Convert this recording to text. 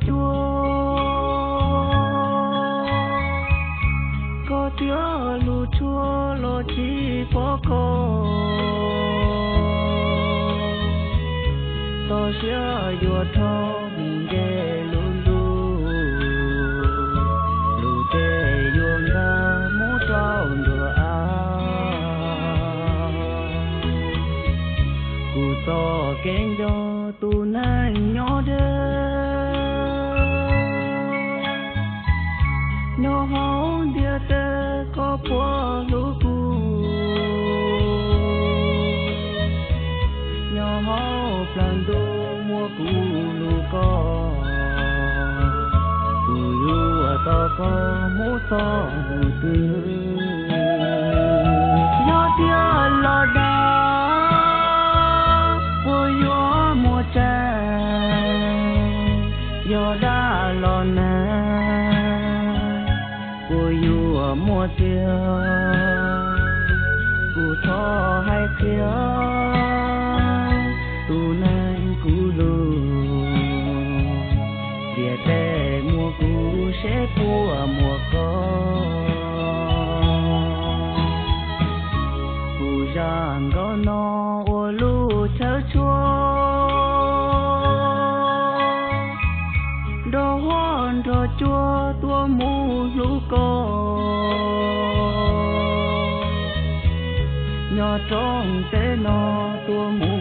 cua, koj thiab lub tshuaj los tsis pom koj. Toj siab yuav rho mus nce lub ntuj, lub teb yuav nkag mus rau nruab av. Kuv txoj kev nco tus neeg nyob deb, nyob hauv ntiaj teb koj puas hlub kuv, nyob hauv plawv ntuj muaj kuv lub koj, kuv yuav tos koj mus txog hnub twg. Yog tiag los dag, puas yuav muaj tseeb? Yog dag los nag, puas yuav muaj txiag? Kuv thov hais qhia tus neeg kuv hlub, ntiaj teb muaj kuv seb puas muaj koj. Kuv zaj nkauj no ua lub chaw tshuab, nrog huab nrog cua tuaj mus hlub koj, nyob rooj teb no tuaj mus